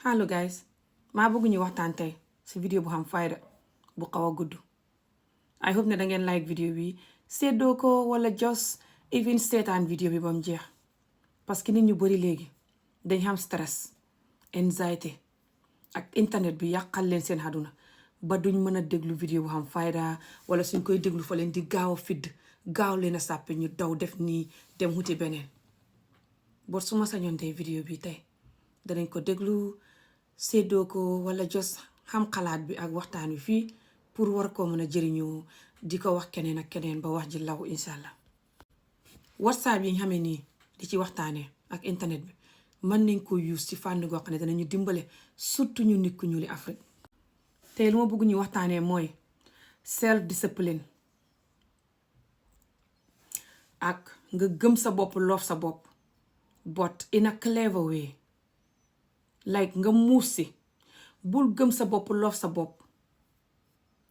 Hello guys, maa bëgg ñu waxtaan tey ci vidéo bu xam fayda bu xaw a gudd. I hope ne da ngeen like vidéo bi séddoo ko wala just even seetaan vidéo bi ba mu jeex parce que nit ñu bari léegi dañ xam stress anxiety ak internet bi yàqal leen seen àdduna ba duñ mën a déglu vidéo bu xam fayda wala suñ koy déglu fa leen di gaaw a fidd gaaw leen a sàppe ñu daw def nii dem wuti beneen. Boo su ma sañoon tey vidéo bi tey danañ ko déglu séddoo ko wala jos xam xalaat bi ak waxtaan wi fii pour war koo mën a jëriñoo di ko wax keneen ak keneen ba wax ji law incha allah. WhatsApp yi ñu xamee nii di ci waxtaanee ak internet bi mën nañ ko use ci fànn goo xam ne danañu dimbale surtout ñu nit ku ñuuli Afrique. tey lu ma bëgg ñu waxtaanee mooy self discipline ak nga gëm sa bopp loof sa bopp but in a clever way. Like nga muus si bul gëm sa bopp loof sa bopp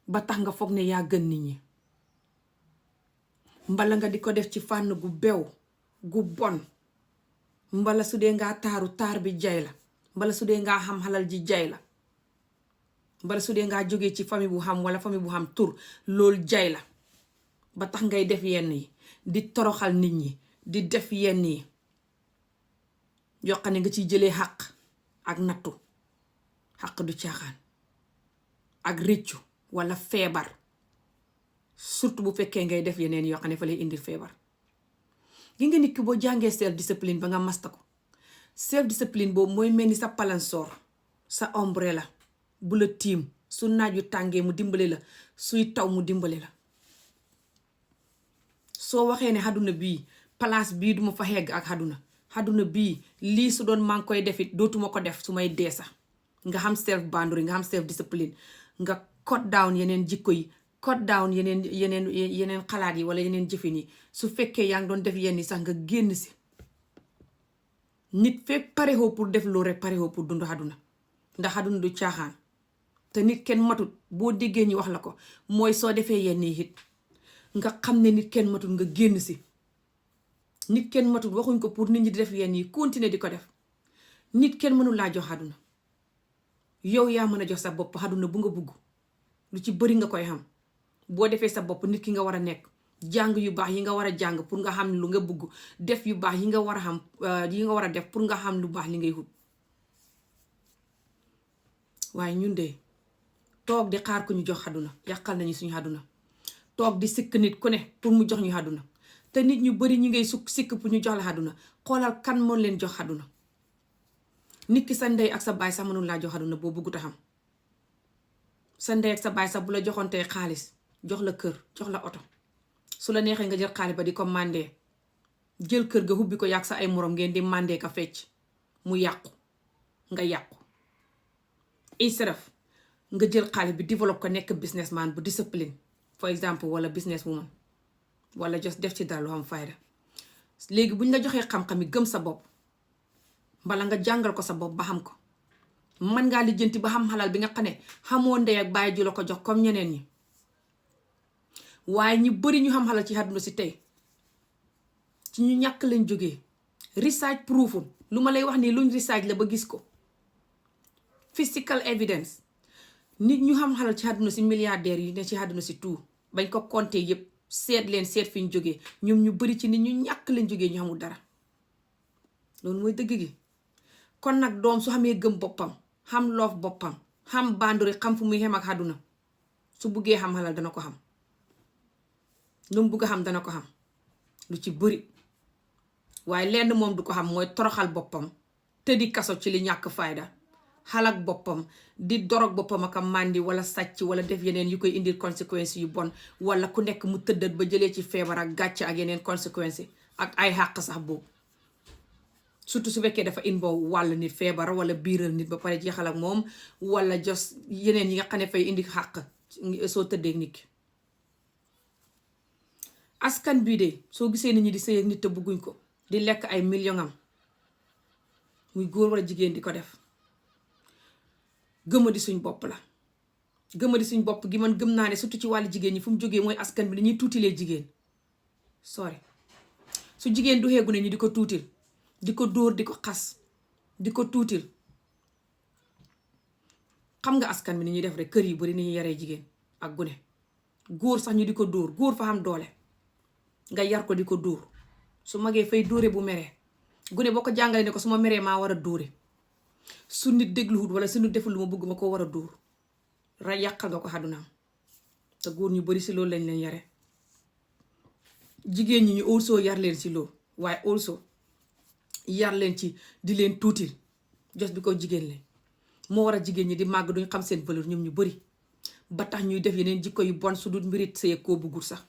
ba tax nga foog ne yaa gën nit ñi mbala nga di ko def ci fànn gu bew gu bon mbala su dee ngaa taaru taar bi jay la mbala su dee ngaa xam xalal ji jay la mbala su dee ngaa jógee ci famille bu xam wala famille bu xam tur loolu jay la ba tax ngay def yenn yi di toroxal nit ñi di def yenn yi yoo xam ne nga ciy jëlee xàq ak nattu xaq du caaxaan ak rëccu wala feebar surtout bu fekkee ngay def yeneen yoo xam ne fa lay indil feebar. gi nga nit ki boo jàngee self discipline ba nga masta ko self discipline boobu mooy mel ni sa palansoor sa ombrella bu la tiim su naaj yu tàngee mu dimbale la suy taw mu dimbale la. soo waxee ne àdduna bii place bii duma fa xegg ak àdduna bii lii su doon maa ngi koy defit dootuma ko def su may dee sax nga xam self boundary nga xam self discipline nga cut down yeneen jikko yi cut down yeneen xalaat yi wala yeneen jëfin yi su fekkee yaa ngi doon def yenn yi sax nga génn si. nit fekk parewoo pour def loolu rek parewoo pour dund àdduna ndax àdduna du caaxaan te nit kenn matut boo déggee ñi wax la ko mooy soo defee yenn yi it nga xam ne nit kenn matut nga génn si. nit kenn matut waxuñ ko pour nit ñi di def yenn yi continuer di ko def nit kenn mënul laa jox àdduna yow yaa mën a jox sa bopp àdduna bu nga bugg lu ci bëri nga koy xam boo defee sa bopp nit ki nga war a nekk jàng yu baax yi nga war a jàng pour nga xam lu nga bugg def yu baax yi nga war a xam yi nga war a def pour nga xam lu baax li ngay wut. waaye ñun de toog di xaar ku ñu jox àdduna yàqal nañu suñu àdduna toog di sikk nit ku ne pour mu jox ñu àdduna te nit ñu bari ñu ngay sikk pour ñu jox la àdduna xoolal kan moo leen jox àdduna. nit ki sa ndey ak sa baay sax mënul laa jox àdduna boo bëggut a xam sa ndey ak sa baay sax bu la joxontee xaalis jox la kër jox la oto su la neexee nga jël xaalis ba di ko màndee jël kër ga hubbi ko yàq sa ay morom ngeen di màndee ka fecc mu yàqu nga yàqu. israf nga jël xaalis bi développe ko nekk businessman bu discipline for exemple wala business woman wala just def ci dara lu am fayda. léegi buñ la joxee xam-xam yi gëm sa bopp bala nga jàngal ko sa bopp ba xam ko mën ngaa lijjanti ba xam xalal bi nga xam ne xamoo ndey ak bàyyi ju la ko jox comme ñeneen ñi. waaye ñu bari ñu xam xalal ci àdduna si tey ci ñu ñàkk lañ jógee research proof lu ma lay wax nii luñ research la ba gis ko physical evidence. nit ñu xam xalal ci àdduna si milliardaires yi ne ci àdduna si tout bañ ko compter yépp seet leen seet fi ñu jógee ñoom ñu bari ci nit ñu ñàkk lañ jógee ñu xamul dara loolu mooy dëgg gi. kon nag doom su xamee gëm boppam xam loof boppam xam banduri xam fu muy xem ak àdduna su buggee xam xalal dana ko xam lu mu bugg a xam dana ko xam lu ci bari. waaye lenn moom du ko xam mooy toroxal boppam te di kaso ci li ñàkk fayda xalak boppam di dorog boppam ak màndi wala sàcc wala def yeneen yu koy indil conséquences yu bon wala ku nekk mu tëddat ba jëlee ci feebar ak gàcc ak yeneen conséquences ak ay xàq sax boobu surtout su fekkee dafa involve wàll nit feebar wala biiral nit ba pare jeexal ak moom wala jos yeneen yi nga xam ne fay indi xàq soo tëddee nit ki. askan bii de soo gisee nit ñi di sëy ak nit te bëgguñ ko di lekk ay million am muy góor wala jigéen di ko def gëma di suñ bopp la. gëma di suñ bopp gi man gëm naa ne surtout ci wàllu jigéen ñi fu mu jógee mooy askan bi dañuy tuutilee jigéen. sorry su jigéen du xeegu ne ñu di ko tuutil di ko dóor di ko xas di ko tuutil xam nga askan bi ni ñuy def rek kër yi bari ni ñuy yaree jigéen ak gune. góor sax ñu di ko dóor, góor fa xam doole nga yar ko di ko dóor su magee fay dóore bu meree. gune boo ko jàngalee ne ko su ma meree maa war a dóore, su nit dégluwut wala su nit deful lu ma bëgg ma ko war a dóor yàqal nga ko àddunaam. te góor ñu bari si loolu lañ leen yare. jigéen ñi ñu also yar leen si loolu, waaye also yar leen ci di leen tuutil just bi ko jigéen leen. moo war a jigéen ñi di màgg duñ xam seen valeur ñoom ñu bari ba tax ñuy def yeneen jikko yu bon su dul mbirit sëy koo bëggul sax.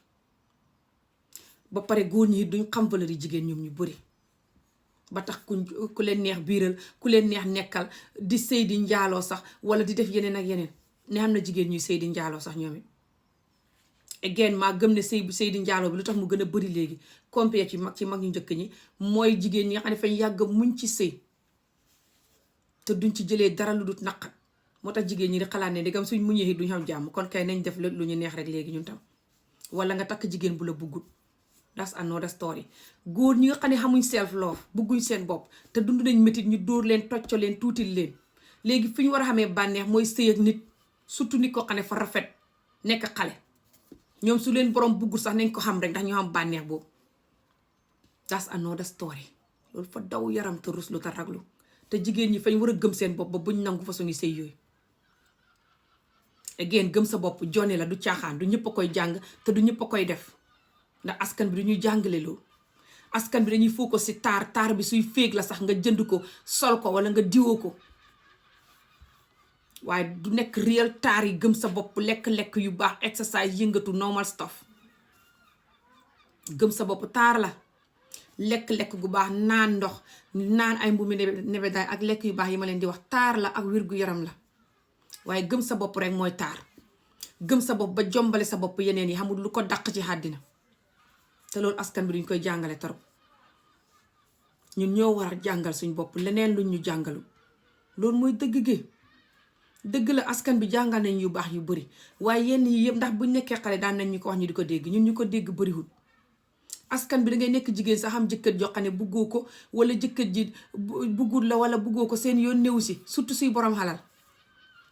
ba pare góor ñi duñ xam valeur yi jigéen ñoom ñu bari ba tax ku leen neex biiral, ku leen neex nekkal, di sëy di njaaloo sax wala di def yeneen ak yeneen. ne xam na jigéen ñuy sëy di njaaloo sax ñoom it. again maa gëm ne sëy di njaaloo bi lu tax mu gën a bari léegi compare ci mag ñu njëkk ñi mooy jigéen ñi nga xam ne fañ yàgg muñ ci sëy te duñ ci jëlee dara lu dut naqat. moo tax jigéen ñi di xalaat ne ndegam suñ muñee it duñ xam jàmm, kon kay nañ def lu ñu neex rek léegi ñun tam. wala nga takk jigéen bu la buggut, that's another story. góor ñi nga xam ne xamuñ self love, bugguñ seen bopp te dund nañ métit ñu dóor leen, tocco leen, tuutil leen. léegi fi ñu war a xamee bànneex mooy sëy ak nit, surtout nit ko xam ne fa rafet nekk xale. ñoom su leen borom buggut sax nañ ko xam rek ndax ñu xam bànneex boobu. that's another story. loolu fa daw yaram te ruslu te raglu. te jigéen ñi fañ war a gëm seen bopp ba buñ nangu façon yi sëy yooyu. again gëm sa bopp jone la, du caaxaan, du ñëpp a koy jàng te du ñëpp a koy def. ndax askan bi dañuy jàngale loolu. askan bi dañuy focus si taar bi suy féeg la sax nga jënd ko sol ko wala nga diwoo ko. waaye du nekk real taar yi gëm sa bopp, lekk-lekk yu baax, exercise, yëngatu, normal stuff. gëm sa bopp taar la. lekk-lekk gu baax, naan ndox, naan ay mbumi nebedaay ak lekk yu baax yi ma leen di wax taar la ak wér gu yaram la. waaye gëm sa bopp rek mooy taar. gëm sa bopp ba jombale sa bopp yeneen yi xamul lu ko dàq ci àddina. te loolu askan bi duñ koy jàngale torop. ñun ñoo war a jàngal suñ bopp leneen luñ ñu jàngalu. loolu mooy dëgg gi. dëgg la askan bi jàngal nañ yu baax yu bari waaye yenn yi yëpp ndax buñ nekkee xale daan nañ ñu ko wax ñu di ko dégg, ñun ñu ko dégg bariwul. askan bi dangay nekk jigéen sax am jëkkër joo xam ne buggoo ko wala jëkkër ji buggul la wala buggoo ko, seen yoon néew si, surtout suy borom xalal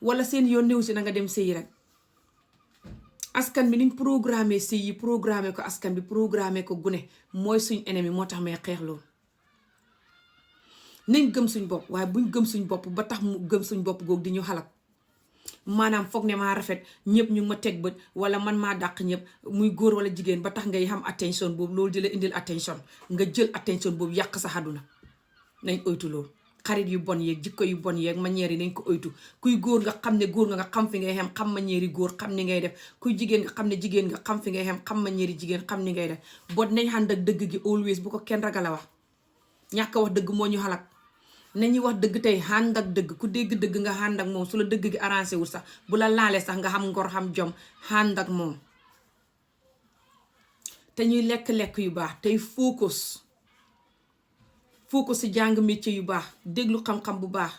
wala seen yoon néew si na nga dem sëyi rek. askan bi niñ programmé sëy yi programmé ko askan bi programmé ko gune mooy suñ ennemi. moo tax may xeex loolu. nañ gëm suñ bopp waaye buñ gëm suñ bopp ba tax mu gëm suñ bopp googu di ñu xalak. maanaam foog ne maa rafet ñëpp ñu ma teg bët wala man maa dàq ñëpp muy góor wala jigéen ba tax ngay xam attention boobu, loolu di la indil attention nga jël attention boobu yàq sa àdduna. nañ oytu loolu. xarit yu bon yeeg jikko yu bon yeeg manière yi nañ ko oytu. kuy góor nga xam ne góor nga xam fi ngay xem, xam manière yi góor, xam ni ngay def. kuy jigéen nga xam ne jigéen nga xam fi ngay xem, xam manière yi jigéen, xam ni ngay def. bot nañ ànd ak dëgg gi always, bu ko kenn ragal a wax. ñàkk a wax dëgg moo ñu xalak. nañuy wax dëgg tey ànd ak dëgg. ku dégg dëgg nga ànd ak moom su la dëgg gi arrangé wul sax bu la laalee sax nga xam ngor, xam jom, ànd ak moom. te ñuy lekk-lekk yu baax tey focus si jàng métier yu baax, déglu xam-xam bu baax,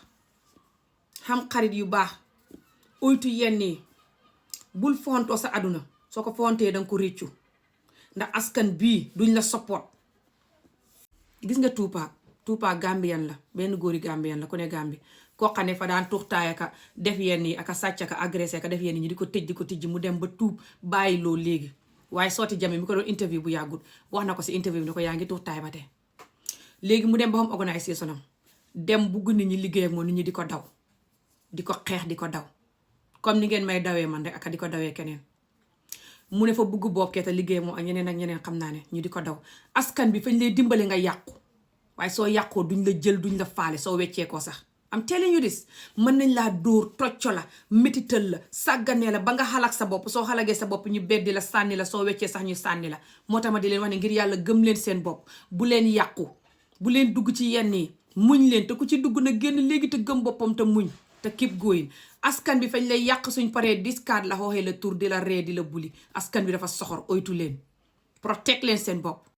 xam xarit yu baax, oytu yenn yi. bul fontoo sa àdduna. soo ko fontee danga ko réccu ndax askan bii duñ la support. gis nga Tupac Gambien la, benn góori Gambien la ku ne Gambi koo xam ne fa daan tuxtaay aka def yenn yi aka sàcc aka agressé aka def yenn yi di ko tëj mu dem ba tuub bàyyi loolu léegi. waaye Sooti Jame mi ko doon interview bu yàggut wax na ko si interview bi ne ko yaa ngi tuxtaay ba tey. léegi mu dem ba xam organisation am dem bugg nit ñi liggéey ak moom, nit ñi di ko daw, di ko xeex, di ko daw comme ni ngeen may dawee man rek aka di ko dawee keneen. mu ne fa bugg boob kee te liggéey moom ak ñeneen ak ñeneen xam naa ne ñu di ko daw. askan bi fañ lay dimbale nga yàqu waaye soo yàqoo duñ la jël, duñ la faale soo weccee ko sax. am telling you this, mën nañ laa dóor, tocco la, métital la, sàgganee la ba nga xalak sa bopp. soo xalagee sa bopp ñu beddi la, sànni la, soo weccee sax ñu sànni la. moo tax ma di leen wax ne ngir yàlla gëm leen seen bopp, bu leen yàqu, bu leen dugg ci yenn yi, muñ leen. te ku ci dugg na génn léegi te gëm boppam te muñ te keep going. askan bi fañ lay yàq suñ paree discard la xooxee la tur di la ree di la buli. askan bi dafa soxor, oytu leen, protect leen seen bopp.